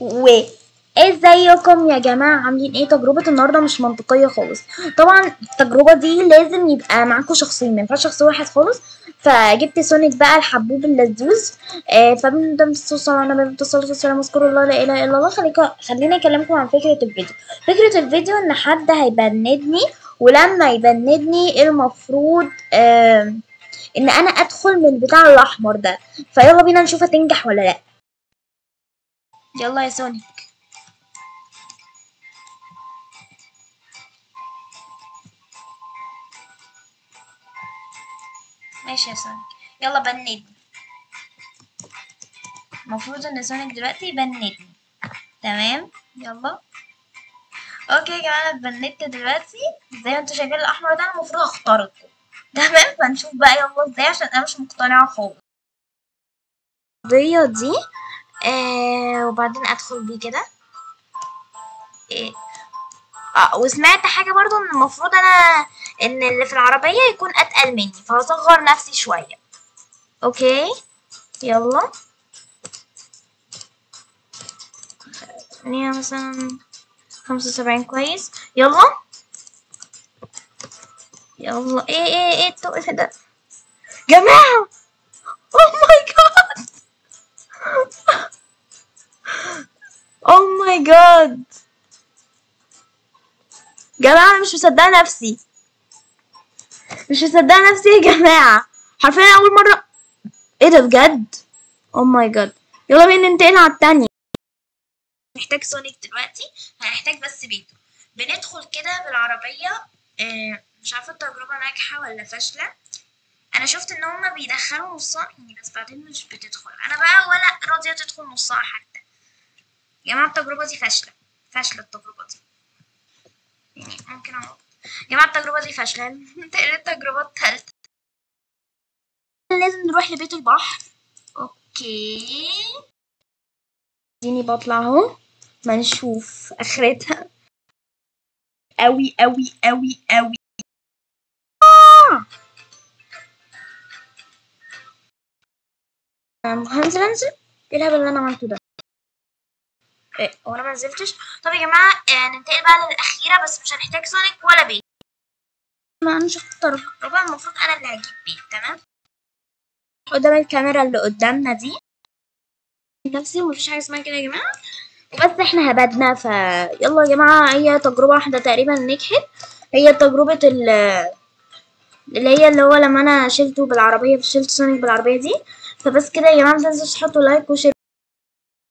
و ازيكم يا جماعة، عاملين ايه؟ تجربه النهارده مش منطقية خالص. طبعا التجربة دي لازم يبقى معاكم شخصين، ما ينفعش شخص واحد خالص. فجبت سونيك بقى الحبوب اللذوذ. فبنبدا بالصلاة على النبي صلى الله عليه وسلم، اذكروا الله لا اله الا الله. خليني اكلمكم عن فكرة الفيديو. فكرة الفيديو ان حد هيبندني، ولما يبندني المفروض ان انا ادخل من البتاع الاحمر ده. فيلا بينا نشوف هتنجح ولا لا. يلا يا سونيك. ماشي يا سونيك، يلا بندني. المفروض ان سونيك دلوقتي يبندني، تمام؟ يلا okay يا جماعة، انا اتبندت دلوقتي زي ما انتوا شايفين. الاحمر ده انا المفروض اخترقه، تمام؟ فنشوف بقى يلا ازاي، عشان انا مش مقتنعة خالص القضية دي. وبعدين ادخل بيه كده. وسمعت حاجة برضو ان المفروض انا ان اللي في العربية يكون اتقل مني، فهصغر نفسي شوية. okay يلا، خلينا مثلا 75. كويس، يلا يلا. ايه ايه ايه التقل ده جماعة؟ oh my god، oh my god جماعة، انا مش مصدقة نفسي، مش مصدقة نفسي يا جماعة. حرفيا اول مرة. ايه ده بجد؟ oh my god. يلا بينا ننتقل على التانية. نحتاج سونيك دلوقتي، هنحتاج بس بيته. بندخل كده بالعربية. مش عارفة التجربة ناجحة ولا فاشلة. انا شفت ان هما بيدخلوا نصها يعني، بس بعدين مش بتدخل. انا بقى ولا راضية تدخل نصها حتى. يا جماعة التجربة دي فاشلة، فاشلة التجربة دي. يعني ممكن اقعد يا جماعة التجربة دي فاشلة. ننتقل للتجربة التالتة. لازم نروح لبيت البحر. okay اديني بطلع اهو، ما نشوف اخرتها. اوي اوي اوي اوي. هنزل انزل. ايه الهبل اللي انا عملته ده؟ ايه هو انا ما نزلتش؟ طب يا جماعة ننتقل بقى للاخيره، بس مش هنحتاج سونيك ولا بيت. ما انا شفت التجربة، المفروض انا اللي هجيب بيت، تمام؟ قدام الكاميرا اللي قدامنا دي نفسي، ومفيش حاجة اسمها كده يا جماعة. بس احنا هبدنا. فيلا يا جماعة، هي تجربه واحدة تقريبا نجحت، هي تجربه اللي هي اللي هو لما انا شلته بالعربية، شلت سونيك بالعربية دي. فبس كده يا جماعة، متنسوش تحطوا like و share.